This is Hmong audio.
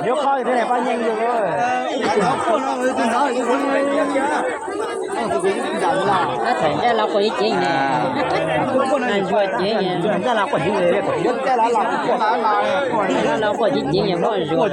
Yuav qhov thiab pab nyeej yus. Tab thaum ncaj los quaj ib ceev ne, ntsuag ceev, ncaj los quaj ib ceev, ncaj los quaj ib ceev, muaj zuag.